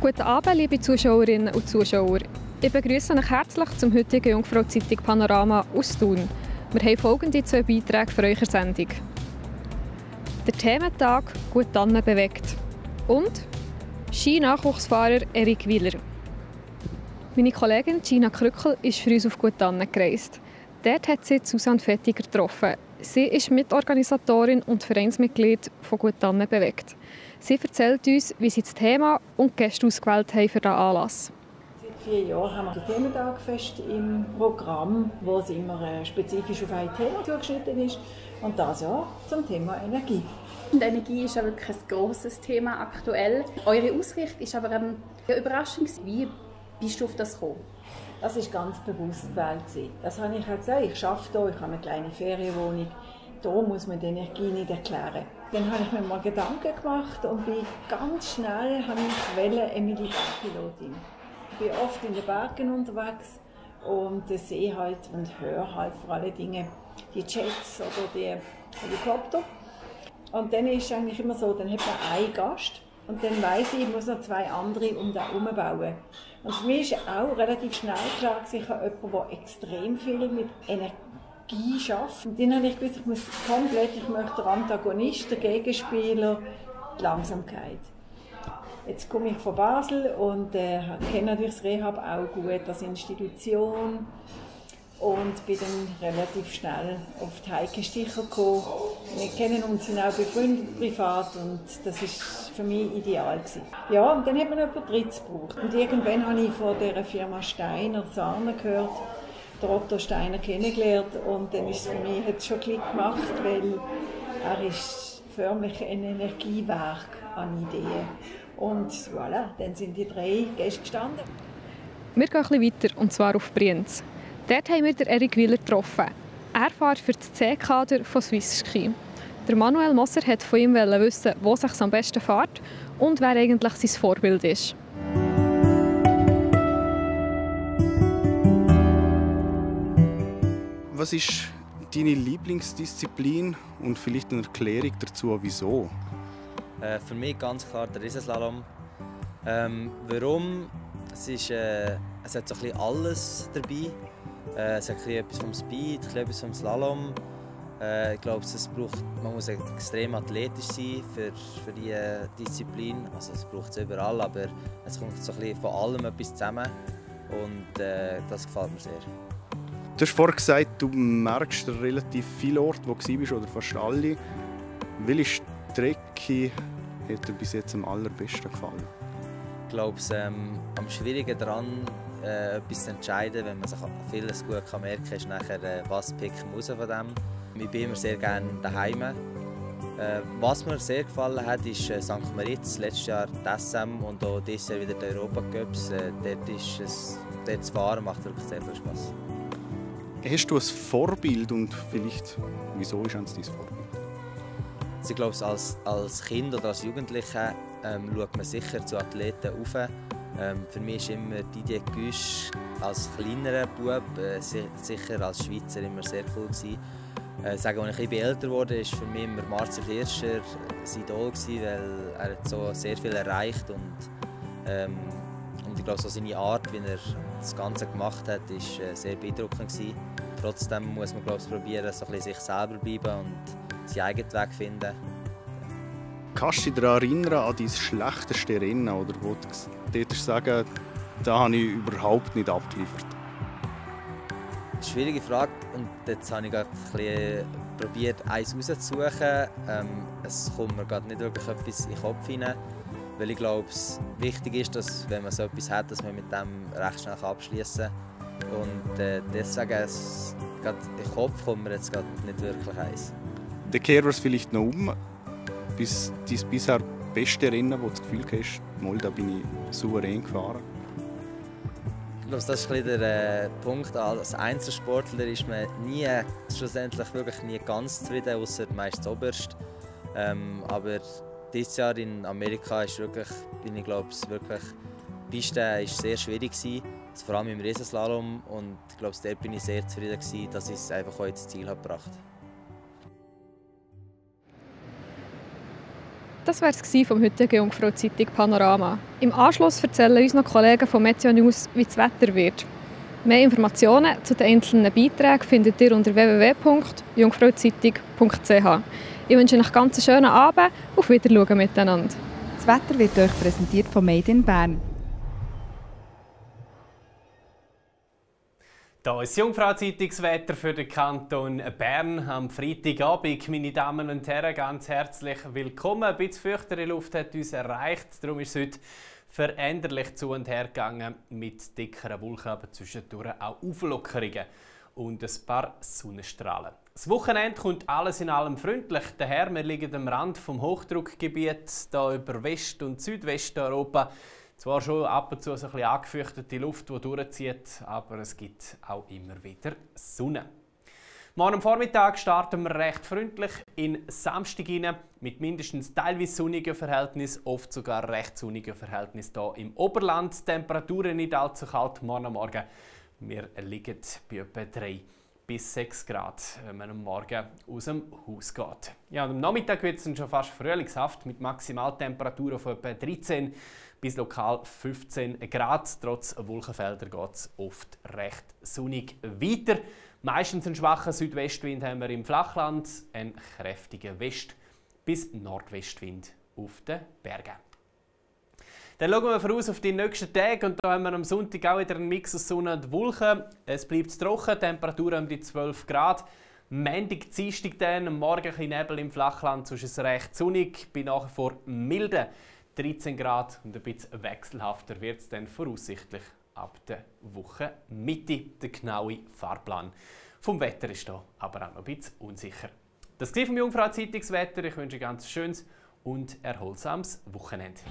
Guten Abend, liebe Zuschauerinnen und Zuschauer. Ich begrüße euch herzlich zum heutigen Jungfrau-Zeitung Panorama aus Thun. Wir haben folgende 2 Beiträge für eure Sendung. Der Thementag «Gut Tannen bewegt» und Ski-Nachwuchsfahrer Erik Wieler. Meine Kollegin Gina Krückel ist für uns auf Gut Tannen gereist. Dort hat sie Susanne Fettiger getroffen. Sie ist Mitorganisatorin und Vereinsmitglied von Gut Tannen bewegt. Sie erzählt uns, wie sie das Thema und die Gäste ausgewählt haben für diesen Anlass. Seit 4 Jahren haben wir den Thementagfest im Programm, wo es immer spezifisch auf ein Thema zugeschnitten ist. Und das Jahr zum Thema Energie. Und Energie ist ja wirklich ein grosses Thema aktuell. Eure Ausrichtung ist aber eine Überraschung. Wie bist du auf das gekommen? Das war ganz bewusst gewählt. Das habe ich auch gesagt. Ich arbeite hier, ich habe eine kleine Ferienwohnung. Da muss man die Energie nicht erklären. Dann habe ich mir mal Gedanken gemacht und bin ganz schnell eine Militärpilotin. Ich bin oft in den Bergen unterwegs und sehe halt und höre halt vor allen Dingen die Jets oder die Helikopter. Und dann ist es eigentlich immer so, dann hat man einen Gast und dann weiss ich muss noch 2 andere um den herum bauen. Und für mich ist auch relativ schnell klar, ich habe jemanden, der extrem viel mit Energie schafft. Und dann habe ich gewusst, ich möchte den Antagonist, den Gegenspieler, die Langsamkeit. Jetzt komme ich von Basel und kenne natürlich das Rehab auch gut als Institution und bin dann relativ schnell auf die Heike Sticher gekommen. Wir kennen uns, sind auch befreundet privat und das war für mich ideal gewesen. Ja, und dann hat man jemanden Drittes gebraucht. Und irgendwann habe ich von dieser Firma Steiner Sarnen gehört, den Otto Steiner kennengelernt und dann ist es für mich hat es schon Klick gemacht, weil er ist förmlich ein Energiewerk an Ideen. Und voilà, dann sind die 3 Gäste gestanden. Wir gehen ein bisschen weiter, und zwar auf Brienz. Dort haben wir Erik Wieler getroffen. Er fährt für das C-Kader von Swiss Ski. Der Manuel Moser wollte von ihm wissen, wo es sich am besten fährt und wer eigentlich sein Vorbild ist. Was ist deine Lieblingsdisziplin und vielleicht eine Erklärung dazu, wieso? Für mich ganz klar der Riesenslalom. Warum? Es hat so ein bisschen alles dabei. Es hat etwas vom Speed, etwas vom Slalom. Ich glaube, man muss extrem athletisch sein für diese Disziplin. Also es braucht es überall, aber es kommt so ein bisschen von allem etwas zusammen. Und das gefällt mir sehr. Du hast vorhin gesagt, du merkst relativ viele Orte, wo du warst, oder fast alle. Welche Strecke hat dir bis jetzt am allerbesten gefallen? Ich glaube, am schwierigen daran, etwas zu entscheiden, wenn man sich vieles gut merken kann, ist nachher, was pickt man raus von dem. Ich bin immer sehr gerne daheim. Was mir sehr gefallen hat, ist St. Moritz, letztes Jahr die SM und auch dieses Jahr wieder die Europacups. Dort zu fahren macht wirklich sehr viel Spass. Hast du ein Vorbild und vielleicht, wieso ist es dein Vorbild? Ich glaube, als Kind oder als Jugendlicher schaut man sicher zu Athleten auf. Für mich war immer Didier Güsch als kleinerer Bub, sicher als Schweizer, immer sehr cool. Als ich etwas älter wurde, war für mich immer Marcel Hirscher ein Idol, weil er hat so sehr viel erreicht und ich glaube, so seine Art, wie er das Ganze gemacht hat, war sehr beeindruckend. Trotzdem muss man probieren, so ein bisschen sich selber bleiben und seinen eigenen Weg finden. Kannst du dich daran erinnern, an dein schlechteste Rennen, oder wo du dort sagen, da habe ich überhaupt nicht abgeliefert? Schwierige Frage, und jetzt habe ich gerade probiert, eins rauszusuchen. Es kommt mir gerade nicht wirklich etwas in den Kopf hinein, weil ich glaube, es wichtig ist, dass, wenn man so etwas hat, dass man mit dem recht schnell abschließen kann. Und deswegen, gerade in den Kopf kommt mir jetzt gerade nicht wirklich eins. Dann kehren wir es vielleicht noch um. Dein bisher beste Rennen, wo du das Gefühl hast, mal, da bin ich souverän gefahren? Ich glaube, das ist ein bisschen der Punkt. Als Einzelsportler ist man schlussendlich wirklich nie ganz zufrieden, außer meist oberst. Aber dieses Jahr in Amerika ist wirklich, die Piste war sehr schwierig gewesen, vor allem im Riesenslalom. Und ich glaube, dort bin ich sehr zufrieden gewesen, dass ich es einfach heute ins Ziel gebracht habe. Das war es vom heutigen Jungfrau-Zeitung Panorama. Im Anschluss erzählen uns noch Kollegen von Meteo News, wie das Wetter wird. Mehr Informationen zu den einzelnen Beiträgen findet ihr unter www.jungfrauzeitung.ch. Ich wünsche euch ganz einen schönen Abend. Auf Wiedersehen miteinander. Das Wetter wird euch präsentiert von Made in Bern. Hier ist das Jungfrau-Zeitungswetter für den Kanton Bern am Freitagabend. Meine Damen und Herren, ganz herzlich willkommen. Ein bisschen feuchtere Luft hat uns erreicht, darum ist es heute veränderlich zu und her gegangen mit dickeren Wolken, aber zwischendurch auch Auflockerungen und ein paar Sonnenstrahlen. Das Wochenende kommt alles in allem freundlich daher. Wir liegen am Rand vom Hochdruckgebiet hier über West- und Südwesteuropa. Zwar schon ab und zu so ein bisschen angefürchtete Luft, die durchzieht, aber es gibt auch immer wieder Sonne. Morgen am Vormittag starten wir recht freundlich in Samstag rein, mit mindestens teilweise sonnigen Verhältnissen, oft sogar recht sonnigen Verhältnissen hier im Oberland. Die Temperaturen nicht allzu kalt morgen am Morgen. Wir liegen bei etwa 3 bis 6 Grad, wenn man am Morgen aus dem Haus geht. Ja, und am Nachmittag wird es dann schon fast frühlingshaft mit Maximaltemperaturen von etwa 13 bis lokal 15 Grad. Trotz Wolkenfelder geht es oft recht sonnig weiter. Meistens einen schwachen Südwestwind haben wir im Flachland, einen kräftigen West- bis Nordwestwind auf den Bergen. Dann schauen wir voraus auf die nächsten Tage und da haben wir am Sonntag auch wieder einen Mix aus Sonne und Wolken. Es bleibt trocken, Temperaturen um die 12 Grad. Montag, Dienstag dann, am Morgen ein bisschen Nebel im Flachland, sonst ist es recht sonnig, bei nach wie vor milden 13 Grad und ein bisschen wechselhafter wird es dann voraussichtlich ab der Woche Mitte. Der genaue Fahrplan vom Wetter ist da aber auch noch ein bisschen unsicher. Das war vom Jungfrau-Zeitungswetter. Ich wünsche ein ganz schönes und erholsames Wochenende.